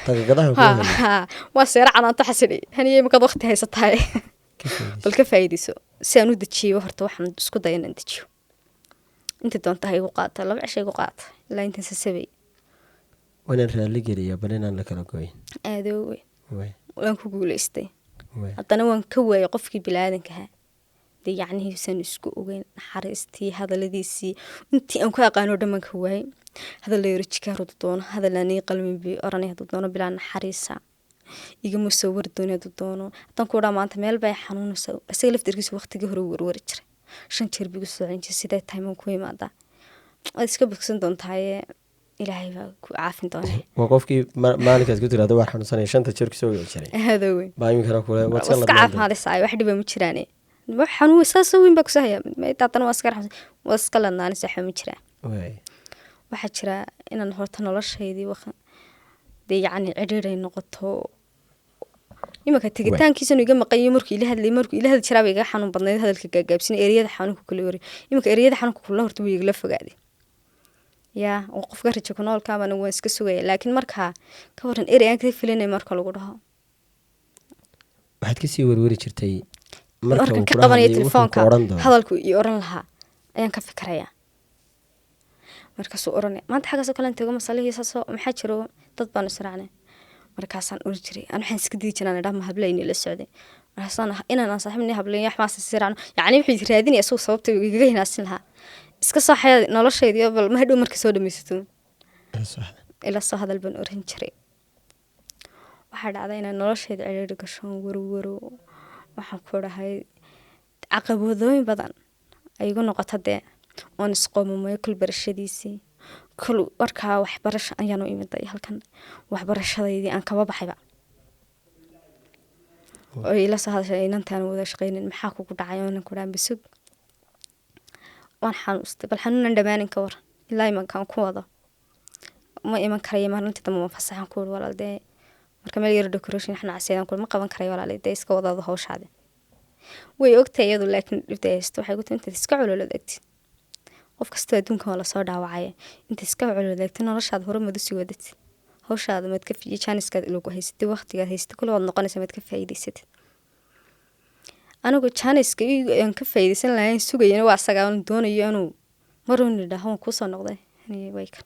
Daqiiqadaha ku ha helay. Ha, waa seera canaanto xasidhay haniye, iminkaad waqti haysatahay Ka faa'iidaysan. Bal ka faa'iidayso. Si aan u dejiyey horta, waxaan isku daya inaan dejiyo, inta doonta ha igu qaata, 2 cisho igu qaata, ilaa intaan sasabay. Waa inaan raalli geliyaa, bal inaan la kala goyn. Aadoo weyn. Waan ku guulaystay. Haddana waan ka waayay qofkii bilaadanka ahaa dee, yacnihiisan isku ogeyn naxariistii, hadaladiisii intii aan ku aqaano dhan baan ka waayay. Hadal la yaro jikaar hadduu doono, hadal aan ii qalmin bi oranay hadduu doono, bilaa naxariisa igama soo wari dooni hadduu doono. Haddaan ku dhaha maanta meel bay xanuunaysaa, isaga laftirkiisa waqtigii hore wuu warwari jiray, 5 jeer buu igu soo celin jiray, sidee tahay, maan ku imaadaa, waad iska bogsan doontaaye, ilaahay baa ku caafin doona. Waa qofkii maalinkaad ku tirahdo waa xanuunsanaya shanta jeer kusoo wici jiray. Aadoo weyn. Baa iminkana kule waad iska iska ladnaan doontaa. Caafimaadaysaa, wax dhiba ma jiraane, wax xanuun saas weyn baa kusoo haya, haddana waa iska raxsan, waa iska ladnaanaysa, waxba ma jiraan. Waxaa jira inaan horta noloshaydii dee yacni cidhiidh ay noqoto. Iminka tegitaankiisanu iga maqanyo, markuu ila hadlay, markuu ila hadli jiraaba igaga xanuun badnayd, hadalka gaagaabsina, ereyada xanuunka kula waray. Iminka ereyada xanuunka kula horta wuu igala fogaaday yaa, oo qofka rajo ku noolkaabana waan iska sugaya, laakiin markaa ka waran erey aan ka filanay marka lagu dhaho. Waxaad kasii warwari jirtay marka markan uu ka kula qabanayo hadlayo wuxuu ku telefoonka odhan doono. Hadalku ii oran lahaa ayaan ka fikirayaa. Markaasuu oranaya maanta xaggaasoo kale tago, masalihii saasoo maxaa jiro, dad baanu israacnay. Markaasaan oran jiray aan waxaan iska didi jiraan idhaha ma hablayni la socday, markaasaan inaan aan saaxiibnay hablayn wax maasa sii raacno, yacni wuxuu raadinaya isagu sababta igaga hinaasin lahaa. Iska soo xaya noloshaydii bal ma hadhow marka soo dhamaysato ila soo hadal baan oran jiray. Waxaa dhacday inaan noloshayda cidhiidhi gasho, warwaro, waxaan ku dhahay caqabadooyin badan ay igu noqoto dee, oon isqoomameeyo kul barashadiisii, kul warkaa waxbarasho ayaan u imiday halkan, waxbarashadaydii aan kaba baxayba oo ila soo hadashay inantaan wada shaqaynin, maxaa kugu dhacay? Oonan ku dhahan bisug, waan xanuustay, bal xanuunan dhammaanin ka waran, ilaa imankaan ku wado ma iman karayo. Maalintii dambe waan fasaxan ku uri, walaal dee marka meel yaro decoration wax nacasiyadaan ku ma qaban karayo, walaal dee iska wadaado hawshaadi. Way ogtahay iyadu, laakiin dhibta ay haysto waxay ku tahay intaad iska coloolad egtid. Qof kastoo adduunkan waa lasoo dhaawacaya, inta iska colwadaagta noloshaada hore maad usii wadatid, hawshaada maad ka jaaniskaad lagu haysatid, waqtigaad haysatid kule waad noqonaysaa, maad ka faa'iidaysatid. Anigu jaaniska aan ka faa'iidaysan lahayn sugayana waa asaga aan doonayo inuu maruu nidhaaho waan kuusoo noqday. Way kan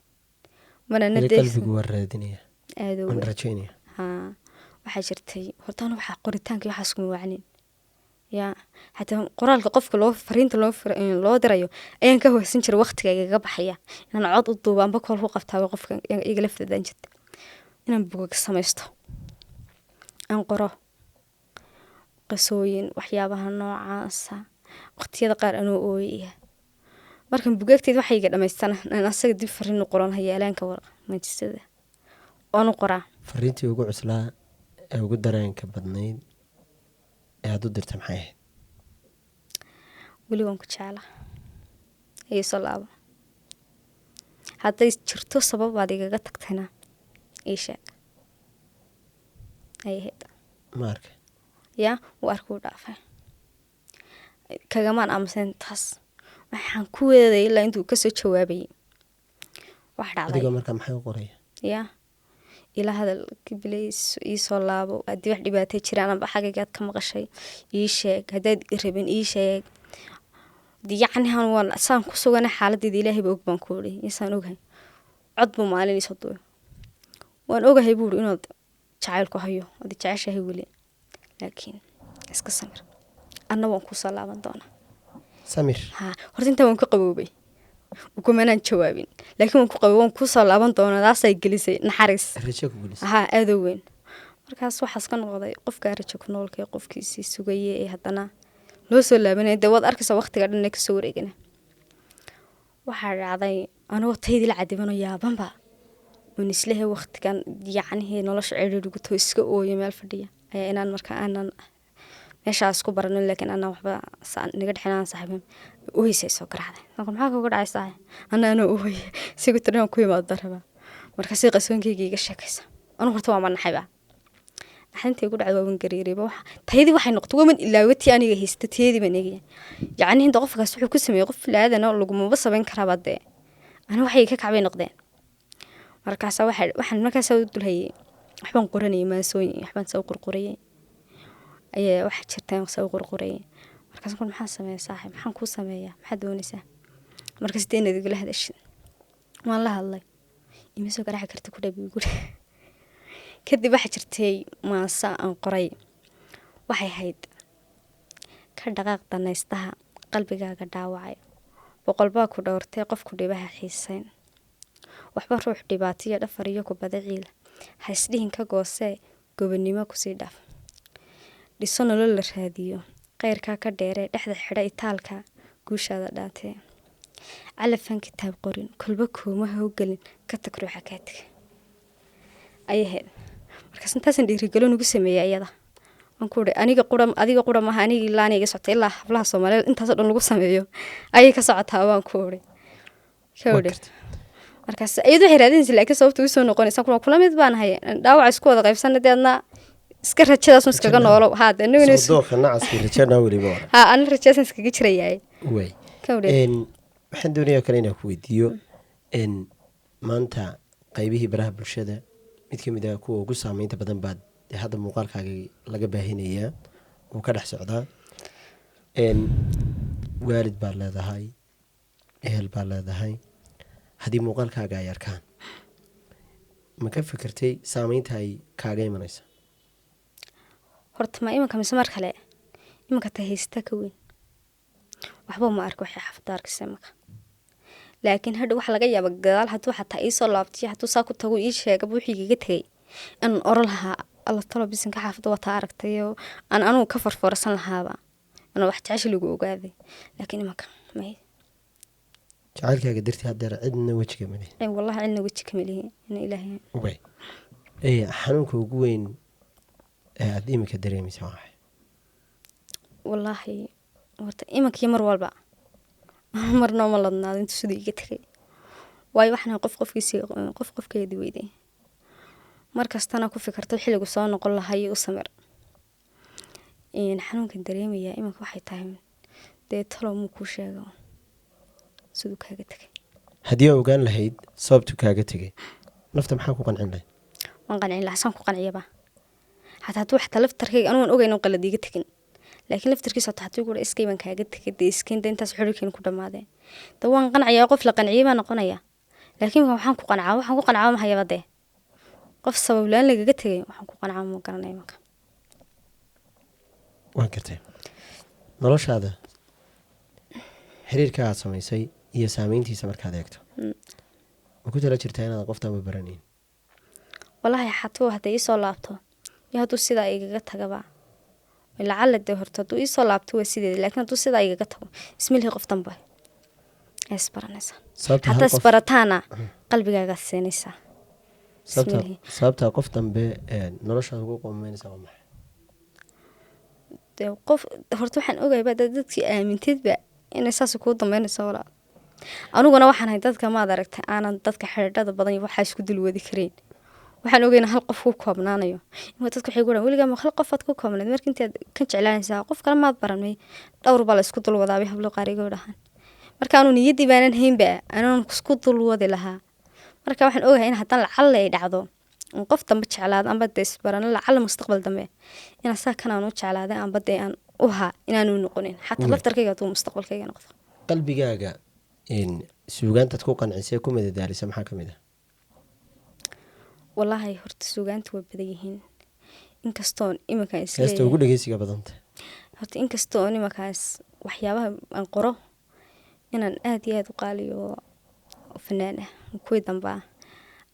marana weli qalbigu waa raadinaya, aad waan rajaynaya. Haa, waxaa jirtay horta anu waxaa qoritaanka waxaas kuma wacnin yaa, xataa qoraalka qofka loo fariinta loo dirayo ayaan ka hoysan jiray, waqtiga igaga baxaya inaan cod u duubo amba kool ku qabtaaba qofka igala fadadaan jirta, inaan bugag samaysto, aan qoro qisooyin, waxyaabaha noocaasa. Waqtiyada qaar anoo ooyaya markan bugaagteed waxay iga dhamaystana aan asaga dib fariin u qoran hayaalaanka majisada oon u qoraa. Fariintii ugu cuslaa ee ugu dareenka badnayd ee aada u dirta maxay ahayd? Weli waan ku jeclaa, iisoo laabo, hadday jirto sabab aad igaga tagtayna ii sheeg ay ahayd. Ma arkay? Yaa, wuu arkuu dhaafay, kagamaan aamusan taas, waxaan ku weeday ilaa intuu kasoo jawaabayay. Wax dhacday adigoo markaa maxay u qoraya? Yaa, ilaa hadalka bilays, iisoo laabo, haddii wax dhibaatay jiraan amba xagaygaad ka maqashay ii sheeg, haddaad i rabin ii sheeg. Yacni han waan saan ku sugana xaaladdeeda ilaahayba og baan ku idhi, isaan ogahay. Cod buu maalin isoo duubay, waan ogahay buuri inaad jacaylku hayo ood jeceshahay weli, laakiin iska samir, anna waan kusoo laaban doonaa. Samir. Haa, horta intaa waan ka qaboobay, kumanaan jawaabin, laakiin waan ku qaboobay, waan kusoo laaban doonaa, taasay gelisay naxariis, rajo ku gelisay. Haa, aada u weyn. Markaas waxaas ka noqday qofkaa rajo ku noolka ee qofkiisii sugayay ee haddana loo soo laabanaya. Dee waad arkaysaa waqtiga dhan ee kasoo wareegana. Waxaa dhacday anigoo taydii la cadibano yaabanba oon islehay waqtigan yacnihii nolosha cidhiidhi too iska ooyo meel fadhiya ayaa inaan marka aanan meeshaas ku baranin, laakiin aanan waxba naga dhexin, aan saaxiibin ooysa soo garaacday. Marka maxaa kuga dhacay saaxiib? Anna anoo ooye sigu tirinaan ku imaado rabaa. Markaasay qasoonkeyga iga sheekaysa. Anu horta waa manaxayba, naxdintii igu dhacday waaban gariirayba. Waxa tayadii waxay noqotay waaban ilaaway tii aniga haysta, tiyadii baan eegaya. Yacni inta qofkaas wuxuu ku sameeyey qof bilaadan oo lagumaba samayn karaaba, dee ani waxay ka kacbay noqdeen. Markaasaa waxaan markaasaa u dulhayay, waxbaan qoranayay, maasooyin waxbaan saa u qorqorayay ayaa waxa jirtaan saa u qorqorayay. Markaas kun maxaan sameeyaa saaxiib, maxaan kuu sameeyaa, maxaad doonaysaa? Markaas dee inaad igala hadashid. Waan la hadlay, ima soo garaaci karta ku dhabi guri. Kadib waxaa jirtay maasa aan qoray, waxay ahayd: ka dhaqaaq danaystaha qalbigaaga dhaawacay, boqolbaa ku dhowrtay qofku dhibaha xiisayn, waxba ruux dhibaatiyo dhafar iyo kubada ciila ha isdhihin, ka goosee gobonimo kusii dhaaf, dhiso nolol la raadiyo khayrkaa ka dheeree, dhexda xidha itaalka guushaada dhaantee, calafan kitaab qorin kolba kooma howgelin, ka tag ruuxa kaa tega ayay ahayd. Markaas intaasan dhiirigelin ugu sameeyey ayada waan ku uri aniga qura, adiga qura maaha, aniga ilaa aniga socota ilaa hablaha Soomaaliyeed intaasoo dhan lagu sameeyo ayay ka socotaa baan ku uri ka Waa uri. Gartay. Markaas iyadu waxay raadinaysa, laakiin sababta ugu soo noqonaysa kuna mid baan ahay, dhaawac isku wada qaybsana, deedna iska rajadaasun iskaga Rajada. noolo haa dee aniguna soo dooqa nacaskii rajana weliba waran. Haa, ana rajadaasan iskaga jirayaay. Way ka uri. Waxaan doonayaa kale inaan ku weydiiyo, maanta qaybihii baraha bulshada mid ka mid ah kuwa ugu saameynta badan baad dee hadda muuqaalkaaga laga baahinayaa uu ka dhex socdaa. Waalid baad leedahay, ehel baad leedahay, haddii muuqaalkaaga ay arkaan ma ka fikirtay saameynta ay kaaga imanaysa? Horta ma imanka mise mar kale? Imanka ta haysta ka weyn waxba ma arko, waxay xaafadda arkaysa imanka, laakiin hadha waxa laga yaaba gadaal hadduu xataa iisoo laabtiyo, hadduu saa ku tago ii sheegaba wixii igaga tegay, inaan oran lahaa alla talo bisinka xaafadda wataa aragtayo, aan anugu ka farfoorsan lahaaba inaan wax jecesha lagu ogaaday, laakiin imanka may. Jacaylkaaga dartii haddeer cidna wejiga ma lihi? Ay, wallahi cidna weji kama lihi ina ilaahay. Way xanuunka ugu weyn ee aada iminka dareemaysa waa maxay? Wallaahi horta imanka iyo mar walba marna uma ladnaado intuu siduu iga tegay, waayo waxaan ahay qof qofkiisii qof qofkeedii weyday, mar kastana ku fikirto xilligu soo noqon lahaa iyo u samir. Xanuunkan dareemayaa imanka waxay tahay dee talow muu kuu sheego. Siduu kaaga tegay? Haddii aa ogaan lahayd sababtu kaaga tegay, nafta maxaa ku qancin lahayd? Waan qancin lahaa, saan ku qanciyaba. Xataa hadduu, xataa laftarkayga anugan ogeyn inuu qalad iiga tegin, laakiin laftarkiisa hata hadduu gura iskay baan kaaga tegay, dee iskayn dee intaas xiriirkeenu ku dhamaadeen, de waan qanciyaa, qof la qanciyay baan noqonayaa. Laakiin waxaan ku qancaa, waxaan ku qancaa ma hayaba. Dee qof sabab la-aan lagaga tegay waxaan ku qancaa ma garanaya marka. Waan gartay. Noloshaada xiriirka aad samaysay iyo saameyntiisa markaad eegto, ma ku tala jirtaa inaadan qof danba baranayn? Wallaahi xatuu hadday iisoo laabto iyo hadduu sidaa igaga tagaba, lacala dee horta hadduu iisoo laabto waa sideeda, laakiin hadduu sidaa igaga tago ismilhi qof danba ay isbaranaysaa. Sababta hal Hataa qof isbarataana qalbigaagaad siinaysaa. Sababta Ismilhi. Sababta qof dambe noloshaada ugu qomaynaysa waa maxay? Dee qof horta waxaan ogayba dad dadkii aamintidba inay saas kuu dambeynayso walaal. Aniguna waxaan ahay dadka, maad aragtay, aanan dadka xidhiidhada badan iyo waxaa isku dul wadi karayn. Waxaan ogayna hal qof ku koobnaanayo. Ima dadka waxay ku dhahan, weligaa ma hal qofaad ku koobnayd? Marka intaad ka jeclaanaysaa qof kale maad baranay, dhowr baa la isku dul wadaabay, hablo qaar iga dhahan. Marka aanu niyaddii baanan haynba anaan isku dul wadi lahaa. Marka waxaan ogahay in haddaan lacalla ay dhacdo un qof dambe jeclaado amba dee isbarano lacalla mustaqbal dambe, inaan saa kan aan u jeclaaday amba dee aan u haa inaanu noqonin xataa laftarkayga hadduu mustaqbalkayga noqdo. Qalbigaaga suugaantaad ku qancisay, ku madadaalisa, maxaa ka mid ah? Wallaahi horta suugaanta waa badan yihiin, inkastoon iminkaan Heesta isleeyahay ugu dhegeysiga badanta? Horta inkastoo nimankaas waxyaabaha aan qoro inaan aad iyo aad u qaaliyo oo fanaan ah kuwii dambe ah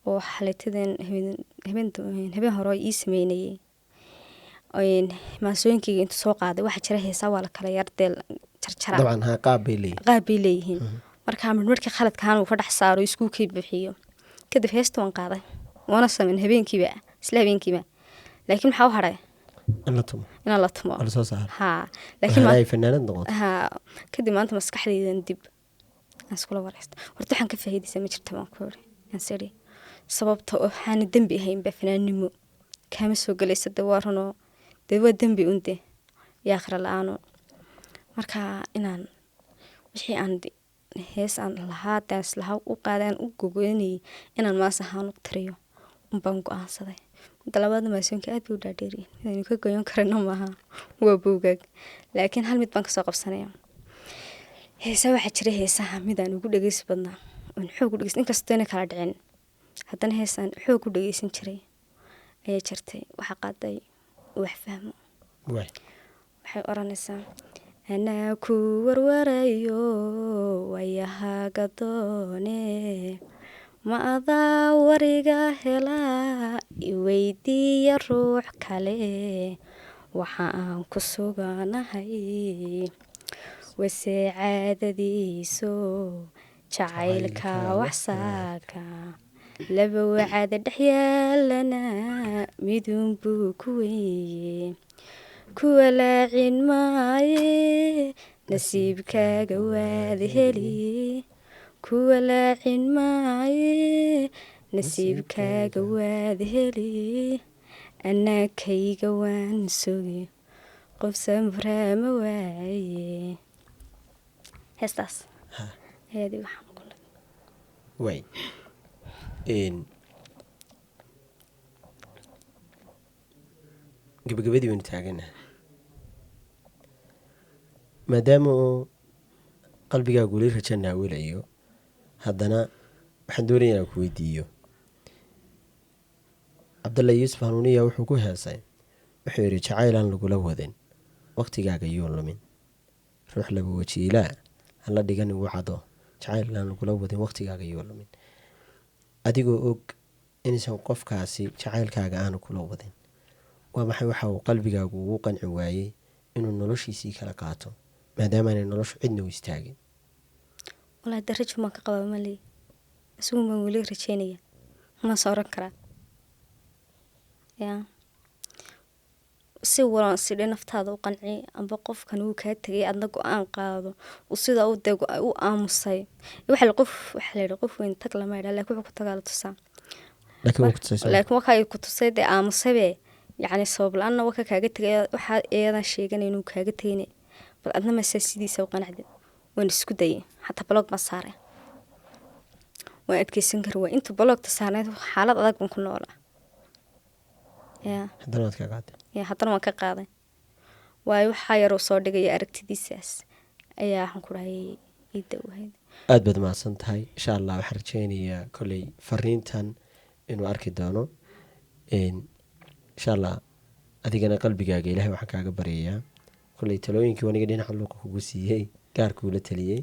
oo xalitadan habeen habeen hore ii sameynayay maansooyinkayga intuu soo qaaday, waxaa jira heesaa waa la kala yar dee jarjara. Dabcan haa, qaab bay leeyihin. Qaab bay leeyihiin. Markaa midmarkii khaladkaan uu ka dhex saaro iskuulkii buuxiyo kadib, heesta waan qaaday waana sameyn habeenkiiba, isla habeenkiiba, laakiin maxaa u hadhay? In la tumo. Inaan la tumo. Oo lasoo saaro. Haa, laakiin waxaana ay fanaanad noqoto. Haa, kadib maanta maskaxdaydan dib aan iskula wareysta, horta waxaan ka faa'iidaysaa ma jirta baan ku iri, aan siri sababta oo waxaana dembi ahayn ba fanaannimo kaama soo gelaysa. De waa runoo, dee waa dembi un de iyo aakhira la-aanu. Marka inaan wixii aan hees aan lahaa dee aan islahaa u qaaday aan u gogoynayay inaan maas ahaan u tiriyo unbaan go-aansaday. Midda labaadna, maasooyinka aad bay u dhaadheeryihiin, midaynu ka goyon karano maaha, waa buugaag. Laakiin hal mid baan kasoo qabsanaya. Heesa waxaa jira, heesaha midaan ugu dhegeysi badnaa oon xoog u dhegeysan, inkastoo inay kala dhicin, haddana heesaan xoog u dhegeysan jiray ayaa jirtay. Waxaa qaaday Wax Fahmo. Waay. Waxay oranaysaa: anaa ku warwarayo wayahaaga doone, ma adaa wariga helaa, iweydiiya ruux kale waxa aan ku suganahay, wase caadadiiso jacaylka wax saaka laba wacada dhex yaalana midunbuu ku weeye, kuwa laacin maaye nasiibkaaga waad heli, kuwa laacin maaye nasiibkaaga waad heli, anakayga waan sugi qof samraama waaye. Heestaas ayaad igu xanuun. Waay. Gabagabadii baynu taaganahay. Maadaama uu qalbigaagu weli rajo naawilayo, haddana waxaan doonaya inaan ku weydiiyo, Cabdalla Yuusuf Hanuuniya wuxuu ku heesay, wuxuu yidhi: jacaylaan lagula wadin waqtigaaga yuu lumin, ruux laba wajiilaa hala dhigan igu cado, jacaylaan lagula wadin waqtigaaga yuu lumin. Adigoo og inaysan qofkaasi jacaylkaaga aanu kula wadin, waa maxay waxa uu qalbigaagu ugu qanci waayey inuu noloshiisii kala qaato, maadaama aanay noloshu cidna u istaagin? Walahi de rajo maan ka qabaa maley, isagun baan weli rajeynaya, maase oran karaa ya si walan sidhe naftaada u qanci amba qofkan wuu kaa tegay, adna go-aan qaado uu sidaa u dee u aamusay. Waxa la qof waxaa la yidhi qof weyn tag lama yidhaa, laakiin wuxuu ku tagaa la tusaa. Laakiin wuu ku tusay soo. Laakiin waxa ay ku tusay dee aamusabe, yacni sabab la-aanna waka kaaga tegay, waxaa iyadan sheeganay inuu kaaga tegayne, bal adna mase sidiisa u qanacdid. Waan isku dayay, xataa block baan saaray, waan adkeysan kari waay. Inta blockta saarneyd xaalad adag baan ku noolaa ya. Haddana waad ka qaaday? Ya, haddana waan ka qaaday, waayo waxaa yaroo soo dhigaya aragtidiisaas ayaa waxaan ku dhahay ii dawahayd. Aada baad mahadsan tahay. Insha Allah waxaan rajeynayaa kolley fariintan inuu arki doono. Insha Allah adigana qalbigaaga Ilahay waxaan kaaga baryayaa, kolley talooyinkii aniga dhinaca luuqa kugu siiyey, gaarkuula taliyey.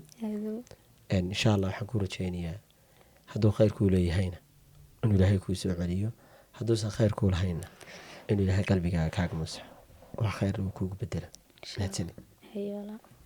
Insha Allah waxaan ku rajeynayaa hadduu khayr kuu leeyahayna inuu Ilaahay kuu soo celiyo, hadduusan khayr kuu lahayna inuu Ilaahay qalbigaaga kaaga masaxo, wax khayr uu kuugu bedelo. Mahadsanid. Hayola.